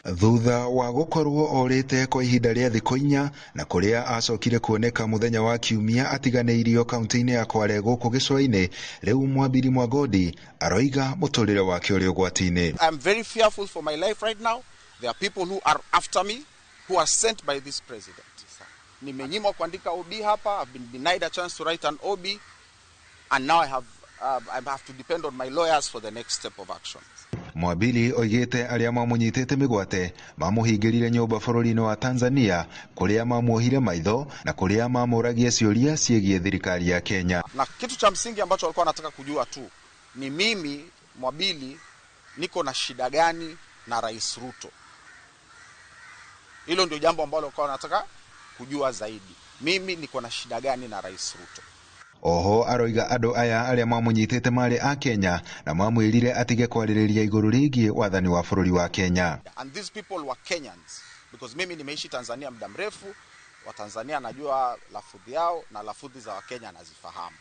Thutha wa gũkorwo orĩte kwa ihinda rĩa thikũ 4 na kũrĩa acokire kuoneka mũthenya wa Kiumia atiganĩirio kaunti-inĩ ya Kwale gũkũ gĩcũa-inĩ, rĩu Mwambiri Mwangodi aroiga mũtũrĩre wake ũrĩ ũgwati-inĩ. I'm very fearful for my life right now. There are people who are after me, who are sent by this president. Nimenyimwa kuandika OB hapa. I've been denied a chance to write an OB, and now I have to depend on my lawyers for the next step of action. Mwambili oigĩte arĩa mamũnyitĩte mĩgwate mamũhingĩrire nyũmba bũrũri-inĩ wa Tanzania, kũrĩa mamuohire maitho na kũrĩa mamũragia ciũria ciĩgiĩ thirikari ya Kenya. Na kitu cha msingi ambacho walikuwa wanataka kujua tu ni mimi Mwabili niko na shida gani na Rais Ruto. Hilo ndio jambo ambalo walikuwa wanataka kujua zaidi. Mimi niko na shida gani na Rais Ruto? Oho aroiga andũ aya arĩa mamũnyitĩte marĩ a Kenya na mamwĩrire atige kwarĩrĩria igũrũ rĩgiĩ wathani wa bũrũri wa Kenya. And these people were Kenyans because mimi nimeishi Tanzania muda mrefu. Watanzania najua lafudhi yao na lafudhi za Wakenya nazifahamu.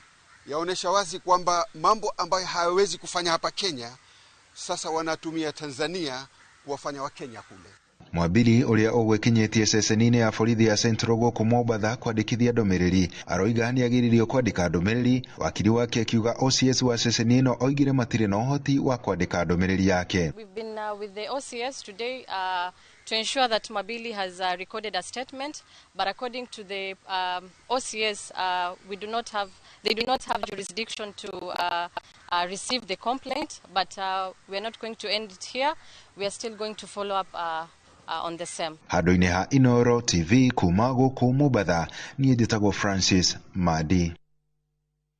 Yaonyesha wazi kwamba mambo ambayo hayawezi kufanya hapa Kenya, sasa wanatumia Tanzania kuwafanya Wakenya kule. Mwambili ũrĩa ũgwĩkinyĩtie ceceni-inĩ ya borithi ya Central gũkũ Mombatha kwandĩkithia ndũmĩrĩri, aroiga nĩagiririo kwandĩka ndũmĩrĩri, wakiri wake akiuga OCS wa ceceni ĩno oigire matirĩ na ũhoti wa kwandĩka ndũmĩrĩri yake. We've been with the OCS today to ensure that Mwabili has recorded a statement, but according to the OCS, we do not have, they do not have jurisdiction to receive the complaint, but we are not going to end it here. We are still going to follow up on the same. Handũ-inĩ ha Inooro TV kuma gũkũ Mombatha, niĩ njĩtagwo Francis Madi.